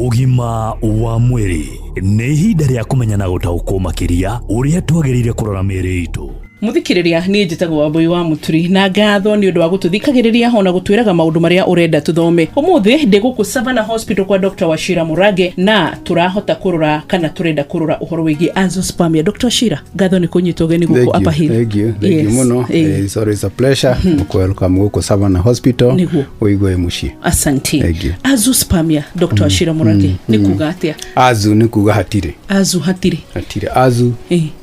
Ũgima wa mwĩrĩ nĩ ihinda rĩa kũmenya na gũtaũkwo makĩria ũrĩa twagĩrĩire kũrora mĩĩrĩ itũ. Muthikiriria, niĩ njĩtagwo Wambui wa Mũturi, na ngatho nĩ ũndũ wa gũtũthikagĩrĩria ona gũtwĩraga maũndũ marĩa ũrenda tũthome. Ũmũthĩ ndĩ gũkũ Savannah Hospital kwa Dr. Wachira Mũrange, na tũrahota kũrora kana tũrenda kũrora ũhoro wĩgiĩ azoospermia. Dr. Wachira, ngatho nĩ kũnyitwo ũgeni gũkũ Upper Hill. Thank you. Thank you mũno. It's always a pleasure welcome gũkũ Savannah Hospital. Nĩguo. Ũigue mũciĩ. Asante. Thank you. Azoospermia, Dr. Wachira Mũrange, nĩ kuga atĩa? Azu nĩ kuga hatirĩ. Azu hatirĩ. Hatirĩ azu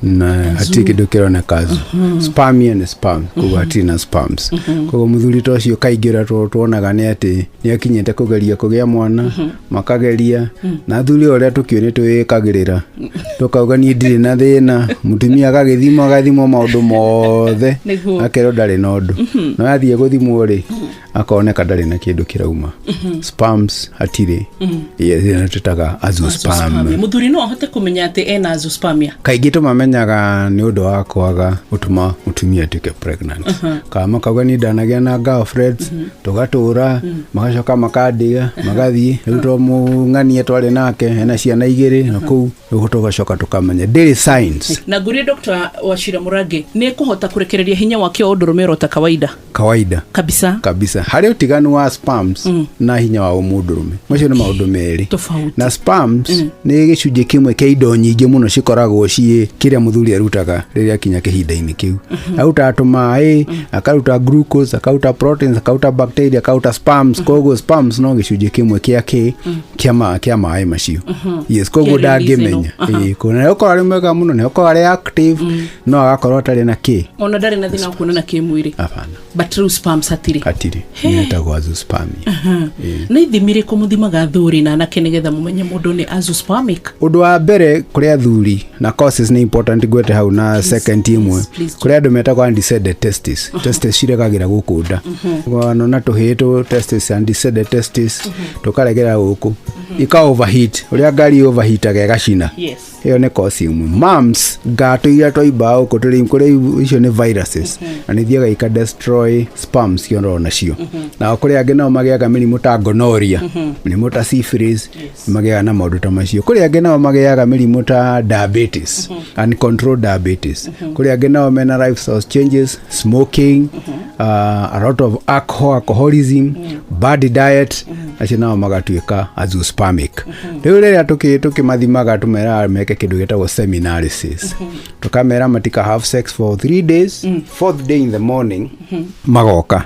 na hatirĩ kĩndũ kĩroneka azu. Spermia nĩ sperm, koguo hatirĩ na sperms. Koguo mũthuri ta ũcio kaingĩ ũrĩa tuonaga nĩ atĩ nĩ akinyĩte kũgeria kũgĩa mwana, makageria na athuri ũrĩa tũkĩũĩ nĩ twĩkagĩrĩra, tũkauga niĩ ndirĩ na thĩna, mũtumia agagĩthimwo, agathimwo maũndũ mothe, akerwo ndarĩ na ũndũ, no athiĩ gũthimwo rĩ, akoneka ndarĩ na kĩndũ kĩrauma, sperms hatirĩ. Yes, ĩno tũtaga azoosperm. Mũthuri no ahote kũmenya atĩ ena azoospermia? Kaingĩ tũmamenyaga nĩ ũndũ wa kwaga gũtũma mũtumia atuĩke pregnant, kana makauga niĩ ndanagĩa na girlfriends, tũgatũra, magacoka makandiga, magathiĩ, rĩu to mũng'ania twarĩ nake ena ciana igĩrĩ na kũu, rĩu tũgacoka tũkamenya ndĩrĩ signs. Na ngurie, Dr. Wachira Mũrange, nĩ kũhota kũrekereria hinya wake wa ũndũrũme oro ta kawaida? Kawaida. Kabisa. Kabisa. Harĩ ũtiganu wa sperms na hinya wa ũmũndũrũme, macio nĩ maũndũ merĩ tofauti. Na sperms nĩ gĩcunjĩ kĩmwe kĩa indo nyingĩ mũno cikoragwo ciĩ kĩrĩa mũthuri arutaga rĩrĩa akinya kĩhinda-inĩ kĩu. Arutaga tũmaĩ, akaruta glucose, akaruta proteins, akaruta bacteria, akaruta sperms. Koguo sperms no gĩcunjĩ kĩmwe kĩa kĩ kĩa ma kĩa maĩ macio. Yes, koguo Kĩa release ĩno. ndangĩmenya. Ĩĩ, koguo na ũkorwo arĩ mwega mũno, na ũkorwo arĩ active, no agakorwo atarĩ na kĩ. Ona ndarĩ na thĩna wa kuonana kĩmwĩrĩ. Hapana. But rĩu sperms hatirĩ. Hatirĩ, nĩ ĩtagwo azoospermia. Nĩ ithimi irĩkũ mũthimaga athuri na anake nĩgetha mũmenye mũndũ nĩ azoospermic? Ũndũ wa mbere, kũrĩ athuri na causes nĩ important ngwete hau na second imwe. Please. Kũrĩ andũ metagwo undescended testis, testis ciregagĩra gũkũ nda, na tũhĩĩ tũ testis, undescended testis tũkaregera gũkũ, ika overheat ũrĩa ngari overheataga ĩgacina. Ĩyo nĩ cause ĩmwe. Mumps, ngatũ iria twaimbaga gũkũ tũrĩ kũrĩ, icio nĩ viruses na nĩ ithiaga ika destroy sperms ciono nacio. Na kũrĩ angĩ nao magĩaga mĩrimũ ta gonorrhea, mĩrimũ ta syphilis, magĩaga na maũndũ ta macio. Kũrĩ angĩ nao magĩaga mĩrimũ ta diabetes, uncontrolled diabetes. Kũrĩ angĩ nao mena lifestyle changes, smoking, a lot of alcohol, alcoholism, bad diet, acio nao magatuĩka azoospermic. Rĩu rĩrĩa tũkĩmathimaga, tũmeraga meke kĩndũ gĩtagwo seminalysis. Tũkamera matika have sex for 3 days, fourth day in the morning magoka,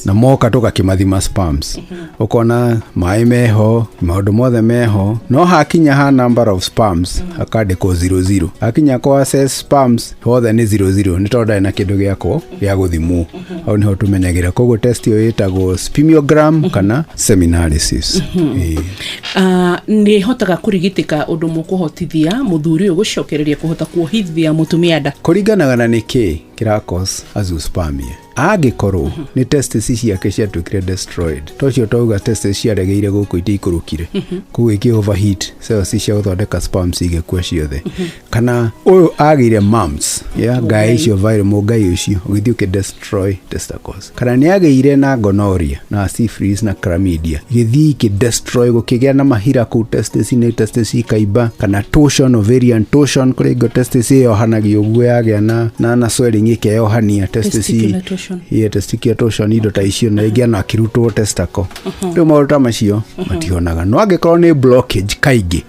na moka tũgakĩmathima sperms, ũkona maĩ meho, maũndũ mothe meho, no hakinya ha number of sperms hakandĩkwo 00. Hakinya kwa assess sperms hothe nĩ 00, nĩ tondũ ndarĩ na kĩndũ gĩakwo gĩa gũthimwo. Hau nĩho tũmenyagĩra. Koguo test ĩyo ĩtagwo spermiogram kana seminalysis. Ĩĩ. Nĩ hotaga kũrigitĩka ũndũ mũkũhotithia mũthuri ũyũ gũcokereria kũhota kuohithia mũtumia nda? Kũringanaga na nĩkĩ kĩra azoospermia. Angĩkorwo nĩ testis ciake ciatuĩkire destroyed, tocio twauga testis ciaregeire gũkũ, itiikũrũkire, koguo ikĩ overheat, cells cia gũthondeka sperms igĩkua ciothe, kana ũyũ agĩire mumps ya ngai icio viral, mũngai ũcio ũgĩthiĩ ũkĩ destroy testicles, kana nĩ agĩire na gonorrhea na syphilis na chlamydia, igĩthiĩ ikĩ destroy, gũkĩgĩa na mahira kũu testis-inĩ, testis ikaimba, kana torsion, ovarian torsion, kũrĩ ngo testis ĩyohanagia ũguo, yagĩa na swelling, ĩkeyohania testis. Testicular torsion. Yeah, testicular torsion, indo ta icio, na ĩngĩ ona akĩrutwo testicle. Rĩu maũndũ ta macio matihonaga. No angĩkorwo nĩ blockage, kaingĩ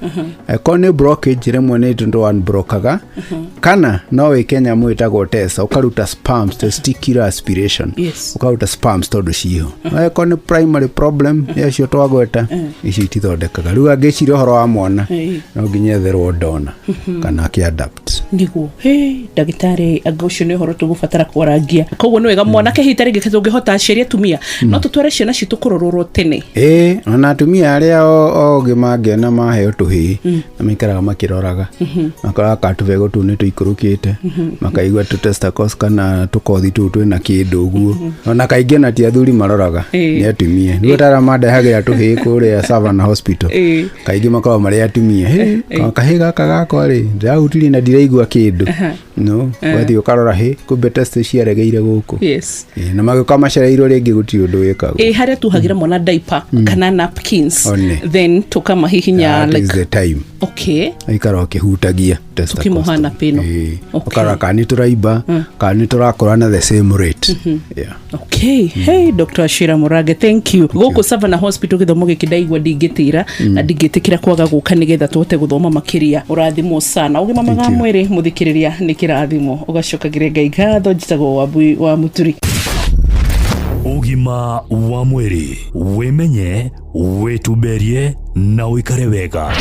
angĩkorwo nĩ blockage, rĩmwe nĩ tũndũ unblockaga, kana no wĩke nyamũ ĩtagwo test, ũkaruta sperms, testicular aspiration, ũkaruta sperms tondũ ciho. No angĩkorwo nĩ primary problem yacio twagweta, icio itithondekaga. Rĩu angĩciria ũhoro wa mwana, no nginya etherwo donor kana akĩ-adopt. Nĩguo he ndagĩtarĩ, anga ũcio nĩ ũhoro tũgũbatara kwarangia. Koguo nĩ wega mwanake hihi ta rĩngĩ tũngĩhota, aciari atumia, no tũtware ciana citũ kũrorwo tene. Ĩĩ, ona atumia arĩa ogĩ mangĩona maheo tũhĩĩ na maikaraga makĩroraga, makoraga ka tũbegũ tũu nĩ tũikũrũkĩte, makaigua tũ testicles kana tũkothi tũu twĩna kĩndũ ũguo. Ona kaingĩ ona ti athuri maroraga, nĩ atumia. Nĩguo tara mandehagĩra tũhĩĩ kũrĩa Savannah Hospital, kaingĩ makoragwo marĩ atumia. Hĩ, kahĩĩ gaka gakwa rĩ, ndĩrahutirie na ndiraigua kĩndũ, no ũgathiĩ ũkarora, hĩ, kumbe test ciaregeire gũkũ. Yes. Ĩĩ, na magĩũka macereirwo rĩngĩ gũtirĩ ũndũ wĩkagwo. Ĩ harĩa tuhagĩra mwana diaper kana napkins, One. then tukamahihinya. That is like the time. Aikara ũkĩhutagia. Tũkĩmũha nap ĩno. Ĩĩ. Ũkarora kana nĩ tũraimba, kana nĩ tũrakũra na the same rate, yeah. Okay. Hey, Dr. Wachira Mũrange, thank you. Gũkũ Savannah Hospital gĩthomo gĩkĩ ndaigua ndingĩtĩra na ndingĩtĩkĩra kwaga gũka nĩgetha tũhote gũthoma makĩria. Ũrathimwo sana. Ũgima mwega wa Thank you. mwĩrĩ, mũthikĩrĩria, nĩ kĩrathimo. Ũgacokagĩre Ngai ngatho. Njĩtagwo Wambui wa Mũturi. Ũgima wa mwĩrĩ, wĩmenye, wĩtumberie na ũikare wega.